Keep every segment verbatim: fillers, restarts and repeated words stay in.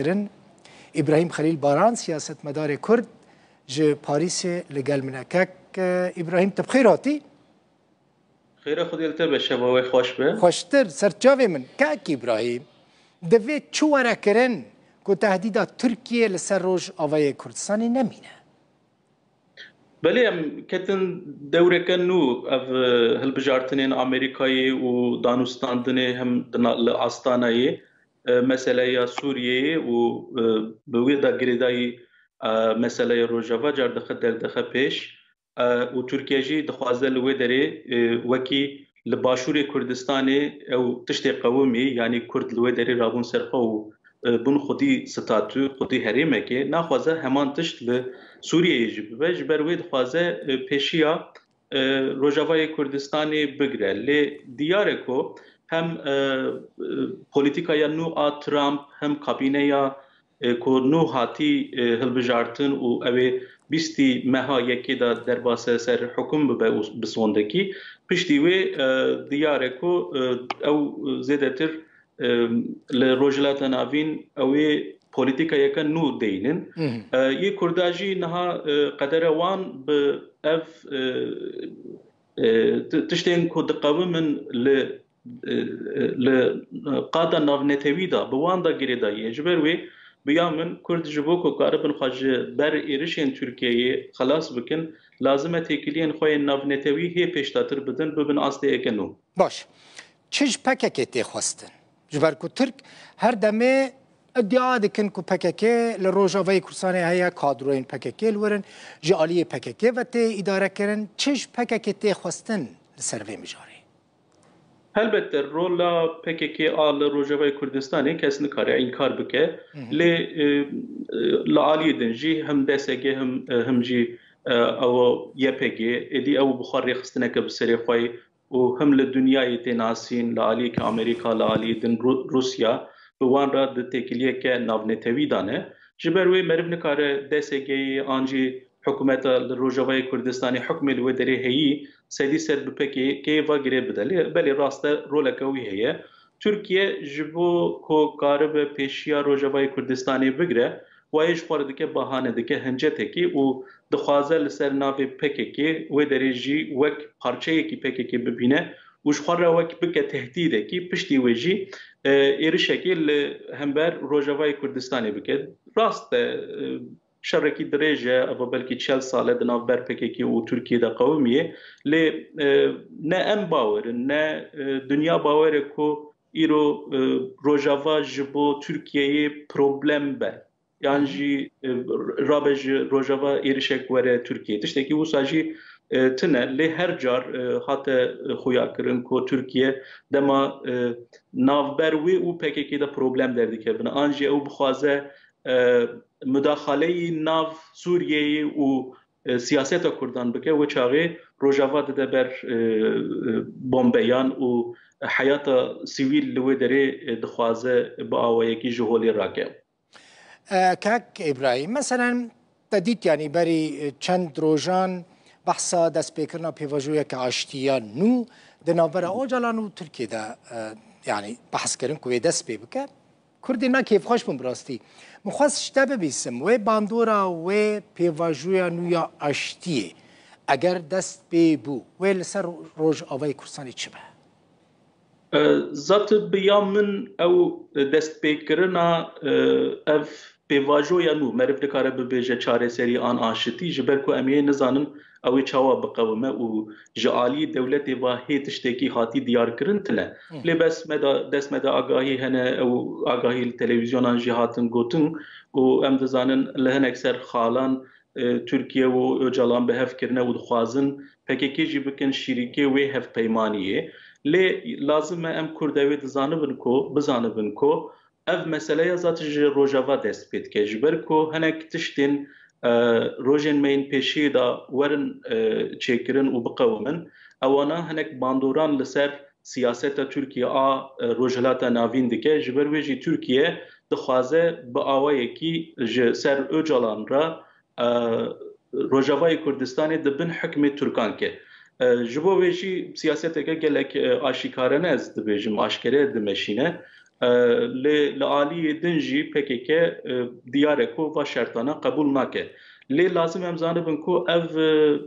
kirin. Îbrahîm Xelîl Baran, siyasetmedarê Kurd ji Parîsê li gel min e. Kek, e, Îbrahîm, tu bi xêr hatî. Xêra Xwedê li te be, şeva we xweş be. Xweştir, ser çavê min. Kek Îbrahîm, divê çi were kirin ku tehdîda Tirkiyê li ser Rojavayê Kurdistanê nemîne? Belê, em ketin dewreke nû, ev, e, hilbijartinên Amerîkayê û danûstandinê hem di na-, li Astanayê, e, meseleya Sûriyeyê û, e, bi wê de girêdayî, e, meseleya Rojava car dixe der dixe pêş. E, û Tirkiye jî dixwaze li wê derê, e, wekî li Başûrê Kurdistanê ew tiştê qewimî, yanî Kurd li wê derê rabûn ser xwe û, e, bûn xwedî statû, xwedî herêmekê, naxwaze heman tişt li Sûriyeyê jî bibe. Ji ber wê dixwaze, e, pêşiya, e, Rojavayê Kurdistanê bigire. Lê diyar e ku hem, e, e, polîtîkaya nû a Trump, hem kabîneya e, ku nû hatî, e, hilbijartin û ew ê bîstî meha yekê de derbase ser hukum bibe û bi sondekî. Piştî wê, e, diyar e ku, e, ew zêdetir, e, li Rojhilata Navîn ew ê polîtîkayeke nû deynin. Mhm. E, yê Kurda jî niha, e, qedere wan bi ev, e, e, ti-, tiştên ku diqewimin li e, li qada navnetewî de bi wan de girêdayî ye. Ji ber wê, bi ya min, Kurd ji bo ku karibin xwe ji ber êrişên Tirkiyeyê xelas bikin, lazim e têkiliyên xwe yên navnetewî hê pêşdatir bidin, bibin astê eke nû. Baş. Çi ji P K K tê xwestin? Ji ber ku Tirk her demê iddia dikin ku P K K li Rojavayê Kurdistanê heye, kadroyên P K K li wir in, ji aliyê P K K ve tê îdare kirin. Çi ji P K K tê xwestin li ser vê mijarê? Helbette, rola P K K a li Rojavayê Kurdistanê kes nikare înkar bike. Mhm. Lê, e, e, li aliyê din jî hem D S G hem, e, hem jî, e, ew Y P G, êdî ew bi xwe rêxistineke bi serê xwe ye û him li dinyayê tê nasîn, li aliyeke Amerîka, li aliyê din Ru-, Rûsya, bi wan re di têkiliyeke navnetewî de ne. Ji ber wê meriv nikare D S G'yê an jî hikûmeta li Rojavayê Kurdistanê hikmê li wê derê heyî sedî sed bi P K K'yê ve girê bide. Lê belê rast e, roleke wî heye. Tirkiye ji bo ku karibe pêşiya Rojavayê Kurdistanê bigire, wayê ji xwe re dike bahane, dike hincetekî û dixwaze li ser navê P K K wê derê jî wek parçeyekî P K K bibîne û ji xwe re wek bike tehdîdekî, piştî wê jî, e, êrişekê li hember Rojavayê Kurdistanê bike. Rast e, e, şerekî dirêj e, eva belkî çel sal e di navber P K K û Tirkiyê de qewimiye. Lê, e, ne em bawer in, ne, e, dinya bawer e ku îro, e, Rojava ji bo Tirkiyeyê problem be. Yan jî, e, rabe ji Rojava êrişek were Tirkiyeyê. Tiştekî wisa jî, e, tune. Lê her car, e, hate, e, xuyakirin ku Tirkiye dema, e, navber wê û P K K de problem derdikevin. An jî ew bixwaze, e, mudaxaleyî nav Sûriyeyê û, e, siyaseta Kurdan bike, wê çaxê Rojava dide ber, e, e, bombeyan û heyata sivîl li wê derê, e, dixwaze bi awayekî ji holê rake. E, Kak Îbrahîm, meselen, te dît, yanî berî, e, çend rojan behsa destpêkirina pêvajoyeke aştiya nû di navbera Ocalan û Tirkiyê de, e, yanî behs kirin ku wê dest pê bike. Kurdên me kêfxweş bûn bi rastî. Min xwest ji te bibîsim, wê bandora wê pêvajoya nû ya aştiyê, eger dest pê bû, wê li ser Rojavayê Kurdistanê çi be? E, zat bi ya min ew destpêkirina, e, ev pêvajoya nû, meriv nikare bibêje çareserî an aşitî, ji ber ku em ê nizanin ew ê çawa biqewime û ji alî dewletê ve hê tiştekî hatî diyarkirin tune. Hı. Lê bes me de, dest me de agahî hene, ew agahî li televîzyonan jî hatin gotin û em dizanin li hinek ser xalan, e, Tirkiye û Ocalan bi hev kirine û dixwazin P K K jî bikin şîrîkê wê hevpeymaniyê. Lê lazim e em Kurd ew ê dizanibin ku, bizanibin ku ev meseleya zat ji Rojava dest pê dike. Ji ber ku hinek tiştên, e, rojên me yên pêşiyê de werin, e, çêkirin û biqewimin, ewana hinek bandoran li ser siyaseta Tirkiye a, e, Rojhilata Navîn dike. Ji ber wê jî Tirkiye dixwaze bi awayekî ji ser Ocalan re, e, Rojavayê Kurdistanê di bin hikmê Tirkan ke. E, ji bo wê jî siyaseteke gelek, e, aşîkarane ez dibêjim, aşkere dimeşîne. E, lê li aliyê din jî P K K, e, diyar e ku va şertana qebûl nake. Lê lazim em zanibin ku ev, e,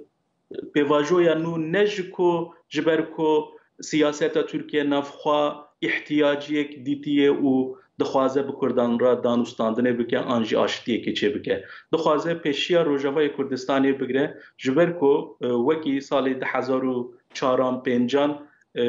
pêvajoya nû ne ji ku, ji ber ku siyaseta Tirkiye navxwe îhtiyaciyek dîtiye û dixwaze bi Kurdan re danûstandinê bike an jî aşitiyekê çêbike. Dixwaze pêşiya Rojavayê Kurdistanê bigire, ji ber ku, e, wekî salê du hezar û çaran pêncan, e,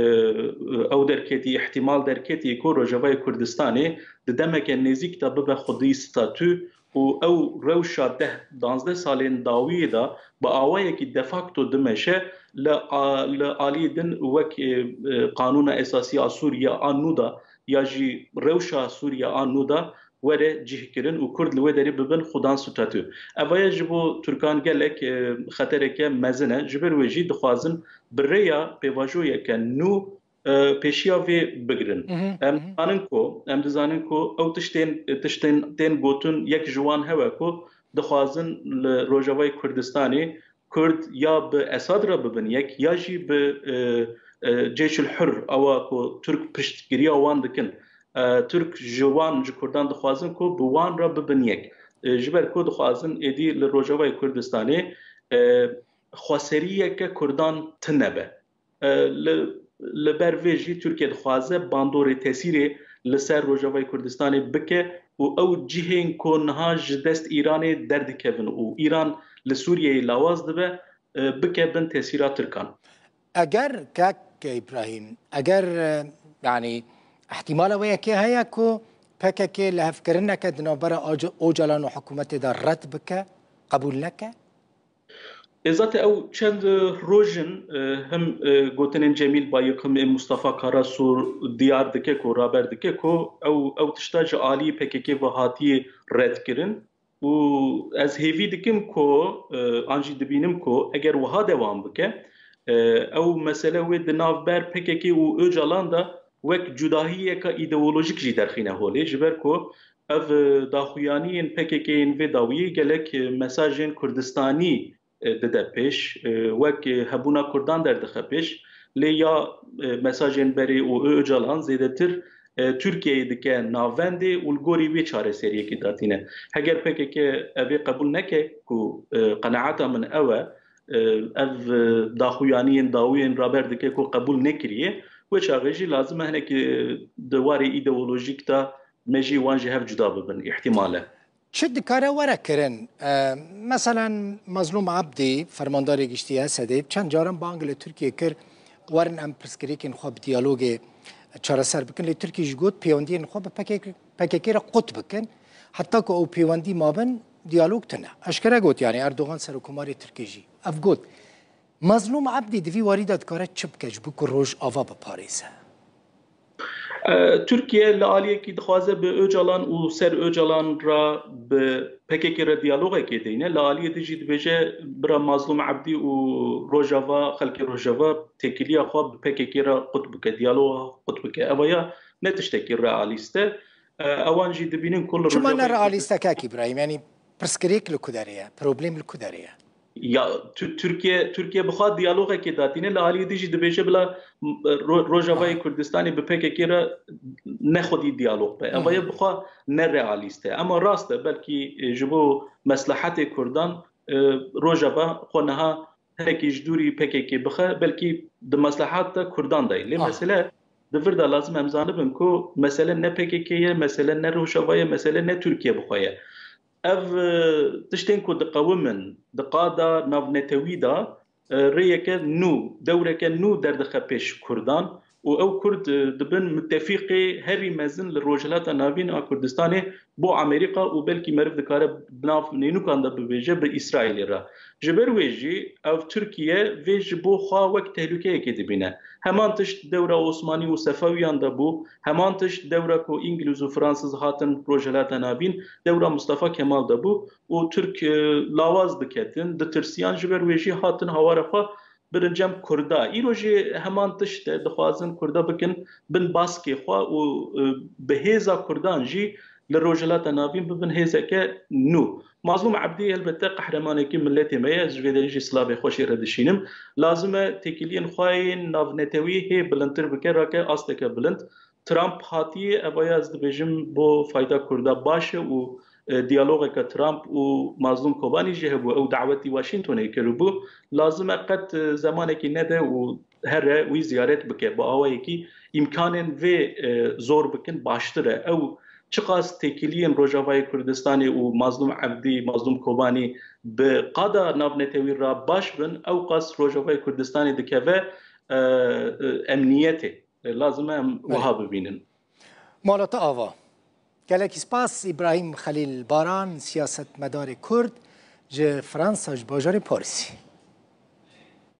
ew derketî, îhtimal derketî ku Rojavayê Kurdistanê di demeke nêzîk de bibe xwedî statû û ew rewşa deh danzdeh salên dawiyê de bi awayekî de facto dimeşe li a-, li aliyê din wek, e, e, Qanûna Esasî a Sûriye a nû de ya jî rewşa Sûriye a nû de were cihkirin û Kurd li wê derê bibin xudan statû. Evaya ji bo Tirkan gelek, e, xetereke mezin e. Ji ber wê jî dixwazin bi rêya pêvajoyeke nû, e, pêşiya vê bigirin. Mhm, Em mhm. dizanin ku, em dizanin ku ew tiştên, tiştên tên gotin yek ji wan hewe ku dixwazin li Rojavayê Kurdistanê Kurd ya bi Esad re bibin yek, ya jî bi, e, e, Ceyşul Hur, ewa ku Tirk piştgiriya wan dikin. E, Tirk ji wan, ji Kurdan dixwazin ku bi wan re bibin yek. E, ji ber ku dixwazin êdî li Rojavayê Kurdistanê, e, xweseriyeke Kurdan tune be. E, li, li ber vê jî Tirkiye dixwaze bandorê tesîrê li ser Rojavayê Kurdistanê bike û ew cihên ku niha ji dest Îranê derdikevin û Îran li Sûriyeyê lawaz dibe, e, bike bin tesîra Tirkan. Eger, kek Îbrahîm, eger, e, yanî, ihtimala wê yekê heye ku P K K lihevkirineke di navbera Ac-, Ocalan û hikûmetê de red bike, qebûl neke? Ê, zaten ew çend roj in, e, him, e, gotinên Cemîl Bayik, him ê Mustafa Karasûr diyar dike ku, raber dike ku ew, ew tişta ji alî P K K ve hatiye redkirin. Û ez hêvî dikim ku, e, an jî dibînim ku eger wiha dewam bike, e, ew mesele wê di navber P K K û Ocalan de wek cudahiyeka îdeolojik jî derxîne holê, ji ber ku ev, e, daxuyaniyên P K K yên vê dawiyê gelek, e, mesajên Kurdistanî, e, dide pêş, e, wek, e, hebûna Kurdan derdixe pêş, lê ya, e, mesajên berê û Ocalan zêdetir, e, Tirkiyeyê dike navendê û li gorî wê çareseriyekê datîne. Heger P K K evê qebûl neke ku, e, qenaeta min ew e, e, ev, e, daxuyaniyên dawiyên raber dike ku qebûl nekiriye, wê çaxê jî lazim e hinekî, e, di warê îdeolojîk de me jî wan ji hev cuda bibin, îhtimal e. Çi dikare were kirin? E, meselen Mazlûm Abdî, fermandarê giştî Esedê, çend caran bang li Tirkiye kir, werin em pirsgirêkên xwe bi diyalogê çareser bikin. Lê Tirkiye jî got, pêwendiyên xwe bi P K K, P K K re qut bikin. Heta ku ew pêwendî mabin, diyalog tune. Eşkere got, yanî Erdogan serokkomarê Tirkiyê jî ev got. Mazlûm Ebdî di vî warî de dikare çi bike ji bo ku Rojava biparêze? E, Tirkiye li aliyekî dixwaze bi Ocalan û ser Ocalan re bi P K K re diyalogekê deyne. Li aliyê din jî dibêje bira Mazlûm Ebdî û Rojava, xelkê Rojava têkiliya xwe bi P K K re qut bike, diyaloga xwe qut bike. Ev ya ne tiştekî realîst e. E, ewan jî dibînin ku li Çima Rojavayê ne realîst e, kak Îbrahîm? Yanî pirsgirêk li ku derê ye? Problem li ku derê ye? Ya, Tu-, Tirkiye, Tirkiye bi xwe diyalogekê datîne, li aliyê din jî dibêje bila, m, Ro-, Rojavayê Kurdistanê bi P K K re ne xwedî diyalog be. Ev ya bi xwe ne realîst e. Ema rast e, belkî, e, ji bo meslehetê Kurdan, e, Rojava xwe niha hinekî ji dûrî P K K bixe, belkî di meslehat de Kurdan de ye. Lê mesele di vir de lazim em zanibin ku mesele ne P K K ye, mesele ne Rojava ye, mesele ne Tirkiye bi xwe ye. Ev, e, tiştên ku diqewimin di qada navnetewî de, e, rêyeke nû, dewreke nû derdixe pêş Kurdan û ew Kurd, e, dibin mitefîqê herî mezin li Rojhilata Navîn a Kurdistanê bo Amerîka û belkî meriv dikare bi nav nênûkan de bibêje bi Îsraîlê re. Ji ber wê jî ev Tirkiye vê ji bo xwe wek tehlûkeyekê dibîne. Heman tişt dewra Osmanî û Sefewiyan de bû, heman tişt dewra ku Îngilîz û Fransiz hatin Rojhilata Navîn, dewra Mustafa Kemal de bû û Tirk, e, lawaz diketin, ditirsiyan, ji ber wê jî hatin hawara xwe birin cem Kurda. Îro jî heman tişt e, dixwazin Kurda bikin bin baskê xwe û, e, bi hêza Kurdan jî li Rojhilata Navîn bibin hêzeke nû. Mazlûm Ebdî helbette qehremanekî miletê me ye, ez ji vê derê jî silavê xweşê re dişînim. Lazim e têkiliyên xwe yên navnetewî hê bilindtir bike, rake asteke bilind. Trump hatiye, evaya ez dibêjim bo fayda Kurda baş e û, e, diyalogeke Trump û Mazlûm Kobanî jî hebû. Ew dawetî Washingtonê kiribû. Lazim e qet, e, zemanekî nede û here wî ziyaret bike. Bi awayekî îmkanên vê, e, zor bikin baştir e. Ew çiqas têkiliyên Rojavayê Kurdistanê û Mazlûm Evdî, Mazlûm Kobanî bi qada navnetewî re baş bin, ew qas Rojavayê Kurdistanê dikeve, e, e, emniyetê. E, lazim e em Belê. Wiha bibînin. Mala te ava. Gelekî spas, Îbrahîm Xelîl Baran, siyasetmedarê Kurd ji Fransa, ji bajarê Parisî.